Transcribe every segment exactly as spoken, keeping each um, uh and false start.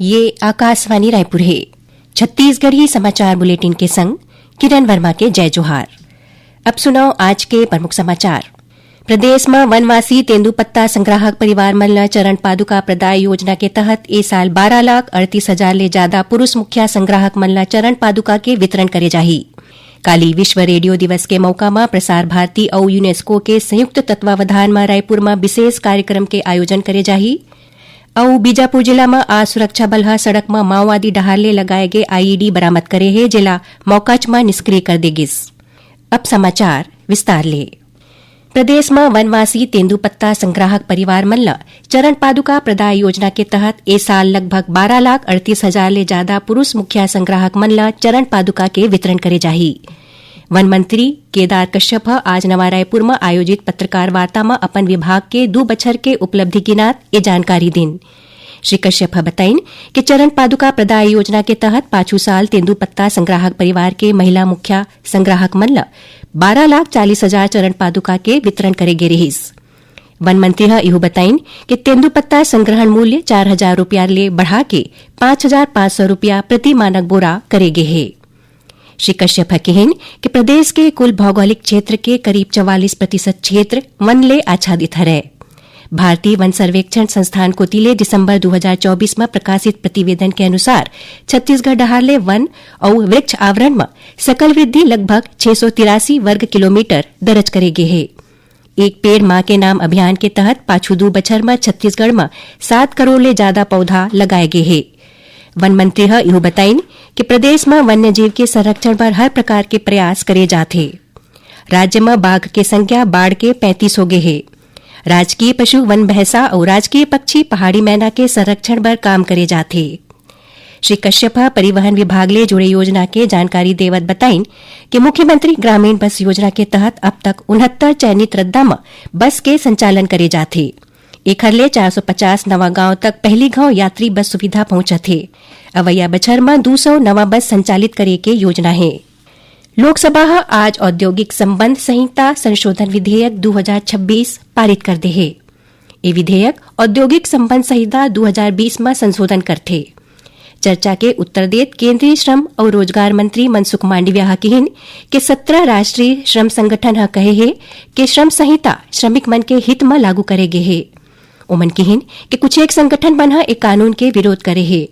ये आकाशवाणी रायपुर हे। छत्तीसगढ़ी समाचार बुलेटिन के संग किरण वर्मा के जय जोहार। अब सुनव आज के प्रमुख समाचार। प्रदेश म वनवासी तेंदूपत्ता संग्राहक परिवार मन ल चरण पादुका प्रदाय योजना के तहत ए साल बारह लाख अड़तीस हजार ले जादा पुरुष मुखिया संग्राहक मन ल चरण पादुका के वितरण करे जाही। काली विश्व रेडियो दिवस के मौका म प्रसार भारती अउ यूनेस्को के संयुक्त तत्वावधान म रायपुर म विशेष कार्यक्रम के आयोजन करे जाही। अउ बीजापुर जिला म आज सुरक्षा बल ह सड़क म माओवादी डहार ले लगाए गे आईईडी बरामद करे हे, जेला मौकाच म निष्क्रिय कर दे गिस। अब समाचार विस्तार ले। प्रदेश म वनवासी तेंदूपत्ता संग्राहक परिवार मन ल चरण पादुका प्रदाय योजना के तहत ए साल लगभग बारह लाख अड़तीस हजार ले जादा पुरुष मुखिया संग्राहक मन ल चरण पादुका के वितरण करे जाही। वन मंत्री केदार कश्यप ह आज नवा रायपुर म आयोजित पत्रकार वार्ता म अपन विभाग के दू बछर के उपलब्धि गिनात ए जानकारी दिन। श्री कश्यप ह बताइन कि चरण पादुका प्रदाय योजना के तहत पाछू साल तेंदूपत्ता संग्राहक परिवार के महिला मुखिया संग्राहक मन ल बारह लाख चालीस हजार चरण पादुका के वितरण करे गे रिहिस। वन मंत्री ह इहू बताइन कि तेंदूपत्ता संग्रहण मूल्य चार हजार रुपया ले बढ़ा के पाँच हजार पाँच सौ रुपया प्रति मानक बोरा करे गे हे। श्री कश्यप ह किहिन कि प्रदेश के कुल भौगोलिक क्षेत्र के करीब चवालीस प्रतिशत क्षेत्र वन ले आच्छादित हरय। भारतीय वन सर्वेक्षण संस्थान कोति ले दिसंबर दू हजार चौबीस म प्रकाशित प्रतिवेदन के अनुसार, छत्तीसगढ़ डहार ले वन अउ वृक्ष आवरण म सकल वृद्धि लगभग छह सौ तिरासी वर्ग किलोमीटर दर्ज करे गे हे। एक पेड़ मां के नाम अभियान के तहत पाछू दू बछर म छत्तीसगढ़ म सात करोड़ ले जादा पौधा लगाए गे हे। वन मंत्री ह इहू बताइन कि प्रदेश म वन्यजीव के संरक्षण बर हर प्रकार के प्रयास करे जात हे। राज्य म बाघ के संख्या बाढ़ के पैंतीस हो गे हे। राजकीय पशु वन भैंसा अउ राजकीय पक्षी पहाड़ी मैना के संरक्षण बर काम करे जात हे। श्री कश्यप ह परिवहन विभाग ले जुड़े योजना के जानकारी देवत बताइन कि मुख्यमंत्री ग्रामीण बस योजना के तहत अब तक उनहत्तर चयनित रद्दा म बस के संचालन करे जात हे। एखर ले चार सौ पचास नवा गांव तक पहली घांव यात्री बस सुविधा पहुंचत हे। अवइया बछर म दू सौ नवा बस संचालित करे के योजना हे। लोकसभा ह आज औद्योगिक संबंध संहिता संशोधन विधेयक दू हजार छब्बीस पारित कर दे हे। ए विधेयक औद्योगिक संबंध संहिता दू हजार बीस म संशोधन करथे। चर्चा के उत्तर देत केंद्रीय श्रम अउ रोजगार मंत्री मनसुख मांडविया ह किहिन कि सत्रह राष्ट्रीय श्रम संगठन ह कहे हे कि श्रम संहिता श्रमिक मन के हित म लागू करे गे हे। ओमन किहिन कि कुछ एक संगठन मन ह ए कानून के विरोध करे हे।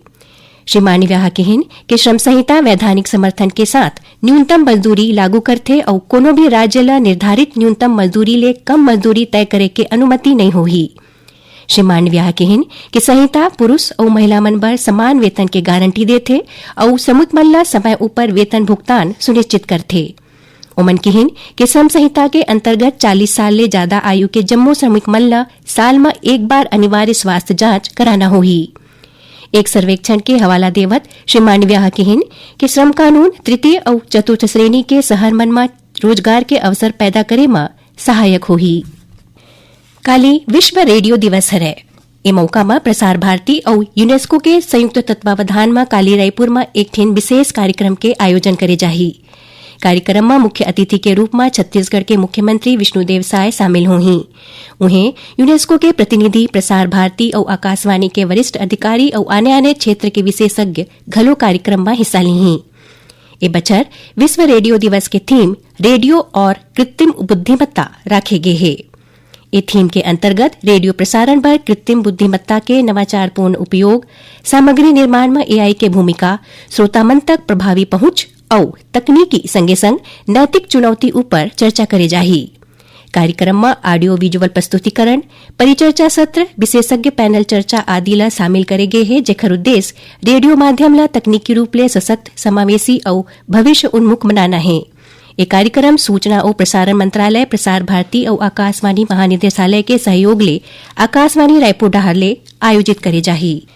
श्री मांडविया ह किहिन कि श्रम संहिता वैधानिक समर्थन के साथ न्यूनतम मजदूरी लागू करथे अउ कोनो भी राज्य ल निर्धारित न्यूनतम मजदूरी ले कम मजदूरी तय करे के अनुमति नइ होही। श्री मांडविया ह किहिन कि संहिता पुरुष अउ महिला मन बर समान वेतन के गारंटी देथे अउ श्रमिक मन ल समय उपर वेतन भुगतान सुनिश्चित करथे। ओमन किहिन कि श्रम संहिता के अंतर्गत चालीस साल ले जादा आयु के जम्मो श्रमिक मन ल साल म एक बार अनिवार्य स्वास्थ्य जांच कराना होही। एक सर्वेक्षण के हवाला देवत श्री मांडविया ह किहिन कि श्रम कानून तृतीय अउ चतुर्थ श्रेणी के शहर मन म रोजगार के अवसर पैदा करे म सहायक होही। काली विश्व रेडियो दिवस हरय। ए मौका म प्रसार भारती अउ यूनेस्को के संयुक्त तत्वावधान म काली रायपुर म एक ठिन विशेष कार्यक्रम के आयोजन करे जाही। कार्यक्रम म मुख्य अतिथि के रूप म छत्तीसगढ़ के मुख्यमंत्री विष्णुदेव साय शामिल होही। उहें, यूनेस्को के प्रतिनिधि, प्रसार भारती अउ आकाशवाणी के वरिष्ठ अधिकारी अउ आने-आने क्षेत्र के विशेषज्ञ घलो कार्यक्रम म हिस्सा लिही। ए बछर विश्व रेडियो दिवस के थीम रेडियो और कृत्रिम बुद्धिमत्ता राखे गे हे। ए थीम के अंतर्गत रेडियो प्रसारण बर कृत्रिम बुद्धिमत्ता के नवाचारपूर्ण उपयोग, सामग्री निर्माण म एआई के भूमिका, श्रोता मन तक प्रभावी पहुंच अउ तकनीकी संगे-संग नैतिक चुनौती ऊपर चर्चा करे जाही। कार्यक्रम म ऑडियो विजुअल प्रस्तुतिकरण, परिचर्चा सत्र, विशेषज्ञ पैनल चर्चा आदि ल शामिल करे गे हे, जेखर उद्देश्य रेडियो माध्यम ल तकनीकी रूप ले सशक्त, समावेशी अउ भविष्य उन्मुख बनाना हे। ए कार्यक्रम सूचना अउ प्रसारण मंत्रालय, प्रसार भारती अउ आकाशवाणी महानिदेशालय के सहयोग ले आकाशवाणी रायपुर डहार ले आयोजित करे जाही।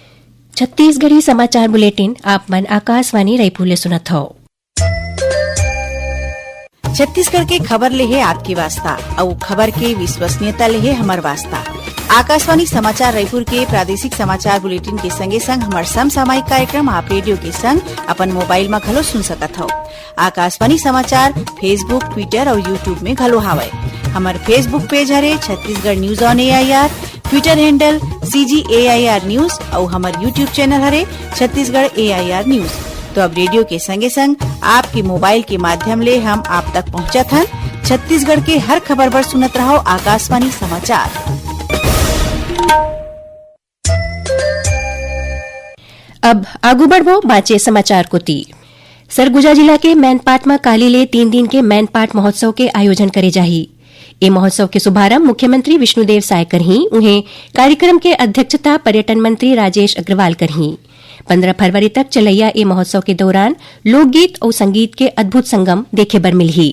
छत्तीसगढ़ी समाचार बुलेटिन आप मन आकाशवाणी रायपुर ले सुनत हव। छत्तीसगढ़ के खबर ले हे आपके वास्ता, अउ खबर के विश्वसनीयता ले हे हमर वास्ता। आकाशवाणी समाचार रायपुर के प्रादेशिक समाचार बुलेटिन के संगे संग हमर समसामयिक कार्यक्रम आप रेडियो के संग अपन मोबाइल म घलो सुन सकत हव। आकाशवाणी समाचार Facebook, Twitter अउ YouTube में घलो हावय। हमर Facebook पेज हरे Chhattisgarh News on A I R। Twitter handle C G A I R News अउ हमर YouTube channel हरे Chhattisgarh A I R News। तो अब रेडियो के संगे संग आपके मोबाइल के माध्यम ले हम आप तक पहुंचत हन। छत्तीसगढ़ के हर खबर बर सुनत रहो आकाशवाणी समाचार। अब आगू बढ़बो बांचे समाचार कोति। सरगुजा जिला के मैनपाट म काली ले तीन दिन के मैनपाट महोत्सव के आयोजन करे जाही। ए महोत्सव के शुभारंभ मुख्यमंत्री विष्णुदेव साय करही। उहें, कार्यक्रम के अध्यक्षता पर्यटन मंत्री राजेश अग्रवाल करही। पंद्रह फरवरी तक चलैया ए महोत्सव के दौरान लोकगीत अउ संगीत के अद्भुत संगम देखे बर मिलही।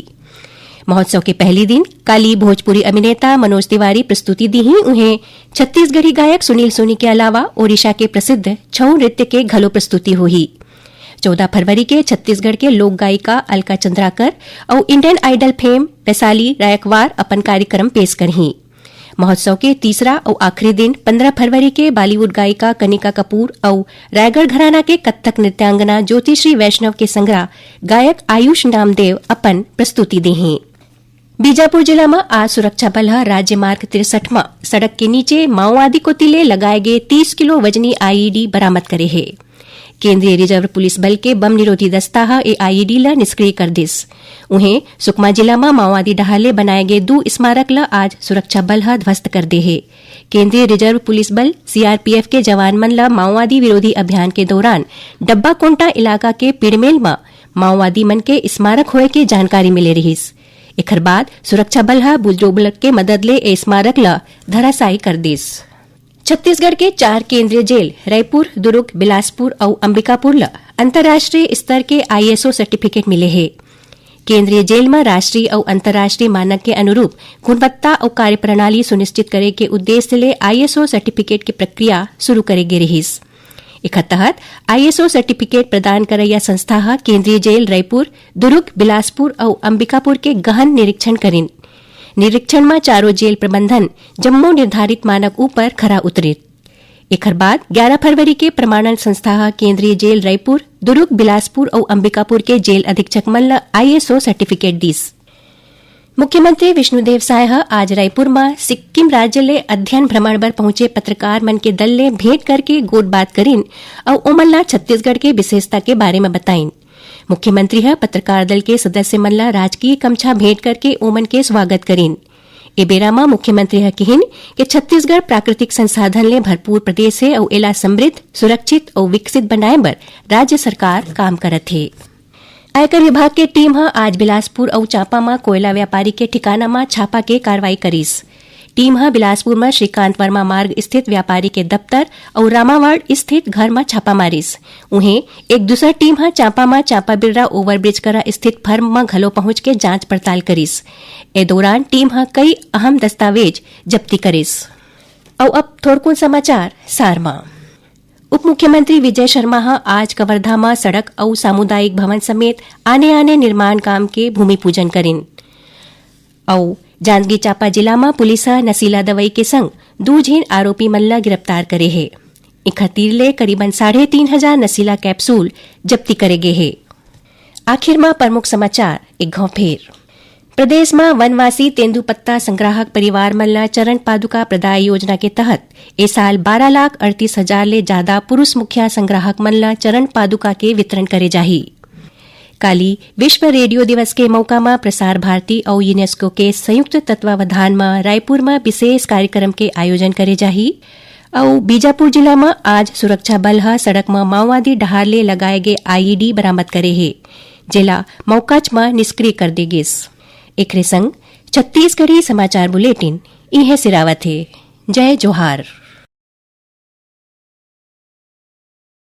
महोत्सव के पहली दिन काली भोजपुरी अभिनेता मनोज तिवारी प्रस्तुति दीही। उहें, छत्तीसगढ़ी गायक सुनील सोनी के अलावा ओडिशा के प्रसिद्ध छऊ नृत्य के घलो प्रस्तुति होही। चौदह फरवरी के छत्तीसगढ़ के लोक गायिका अलका चंद्राकर अउ Indian Idol fame Vaishali Raikwar अपन कार्यक्रम पेश करही। महोत्सव के तीसरा अउ आखिरी दिन पंद्रह फरवरी के बॉलीवुड गायिका कनिका कपूर अउ रायगढ़ घराना के कत्थक नृत्यांगना ज्योतिश्री वैष्णव के संगरा गायक आयुष नामदेव अपन प्रस्तुति देही। बीजापुर जिला म आज सुरक्षा बल ह राज्य मार्ग तिरसठ म सड़क के नीचे माओवादी कोति ले लगाए गे तीस किलो वजनी I E D बरामद करे हे। केंद्रीय रिजर्व पुलिस बल के बम निरोधी दस्ता ह ए I E D ल निष्क्रिय कर दिस। उहें, सुकमा जिला म माओवादी डहार ले बनाए गे दू स्मारक ल आज सुरक्षा बल ह ध्वस्त कर दे हे। केंद्रीय रिजर्व पुलिस बल, C R P F, के जवान मन ल माओवादी विरोधी अभियान के दौरान डब्बाकोंटा इलाका के पिड़मेल म माओवादी मन के स्मारक होए के जानकारी मिले रिहिस। एखर बाद सुरक्षा बल ह बुलडोजर के मदद ले ए स्मारक ल धराशायी कर दिस। छत्तीसगढ़ के चार केंद्रीय जेल रायपुर, दुर्ग, बिलासपुर अउ अंबिकापुर ल अंतर्राष्ट्रीय स्तर के I S O सर्टिफिकेट मिले हे। केंद्रीय जेल म राष्ट्रीय अउ अंतर्राष्ट्रीय मानक के अनुरूप गुणवत्ता अउ कार्यप्रणाली सुनिश्चित करे के उद्देश्य ले I S O सर्टिफिकेट के प्रक्रिया शुरू करे गे रिहिस। एखर तहत I S O सर्टिफिकेट प्रदान करइया संस्था ह केंद्रीय जेल रायपुर, दुर्ग, बिलासपुर अउ अंबिकापुर के गहन निरीक्षण करिन। निरीक्षण म चारों जेल प्रबंधन जम्मो निर्धारित मानक ऊपर खरा उतरिस। एखर बाद ग्यारह फरवरी के प्रमाणन संस्था ह केंद्रीय जेल रायपुर, दुर्ग, बिलासपुर अउ अंबिकापुर के जेल अधीक्षक मन ल I S O सर्टिफिकेट दिस। मुख्यमंत्री विष्णुदेव साय ह आज रायपुर म सिक्किम राज्य ले अध्ययन भ्रमण बर पहुंचे पत्रकार मन के दल ले भेंट करके गोठबात करिन अउ ओमन ला छत्तीसगढ़ के विशेषता के बारे म बताइन। मुख्यमंत्री ह पत्रकार दल के सदस्य मन ला राजकीय गमछा भेंट करके ओमन के स्वागत करिन। ए बेरा म मुख्यमंत्री ह किहिन कि छत्तीसगढ़ प्राकृतिक संसाधन ले भरपूर प्रदेश हे अउ एला समृद्ध, सुरक्षित अउ विकसित बनाए बर राज्य सरकार काम करत हे। आयकर विभाग के टीम ह आज बिलासपुर अउ चांपा म कोयला व्यापारी के ठिकाना म छापा के कार्रवाई करिस। टीम ह बिलासपुर म श्रीकांत वर्मा मार्ग स्थित व्यापारी के दफ्तर अउ रामावड़ स्थित घर म छापा मारिस। उहें, एक दूसर टीम ह चांपा म चांपा बिर्रा ओवरब्रिज करा स्थित फर्म म घलो पहुंच के जांच पड़ताल करिस। ए दौरान टीम ह कई अहम दस्तावेज जब्ती करिस। अउ अब थोरकुन समाचार सार म। उप मुख्यमंत्री विजय शर्मा ह आज कवर्धा म सड़क अउ सामुदायिक भवन समेत आने-आने निर्माण काम के भूमि पूजन करिन। अउ जांजगीर चांपा जिला म पुलिस ह नशीला दवई के संग दू झिन आरोपी मन ल गिरफ्तार करे हे। एखर तीर ले करीबन साढ़े तीन हजार नशीला कैप्सूल जब्ती करे गे हे। आखिर म प्रमुख समाचार एक घौं फेर। प्रदेश म वनवासी तेंदूपत्ता संग्राहक परिवार मन ल चरण पादुका प्रदाय योजना के तहत ए साल बारह लाख अड़तीस हजार ले जादा पुरुष मुखिया संग्राहक मन ल चरण पादुका के वितरण करे जाही। काली विश्व रेडियो दिवस के मौका म प्रसार भारती अउ यूनेस्को के संयुक्त तत्वावधान म रायपुर म विशेष कार्यक्रम के आयोजन करे जाही। अउ बीजापुर जिला म आज सुरक्षा बल ह सड़क म माओवादी डहार ले लगाए गे I E D बरामद करे हे, जेला मौकाच म निष्क्रिय कर दे गिस। एखरे संग छत्तीसगढ़ी समाचार बुलेटिन इहें सिरावत हे। जय जोहार।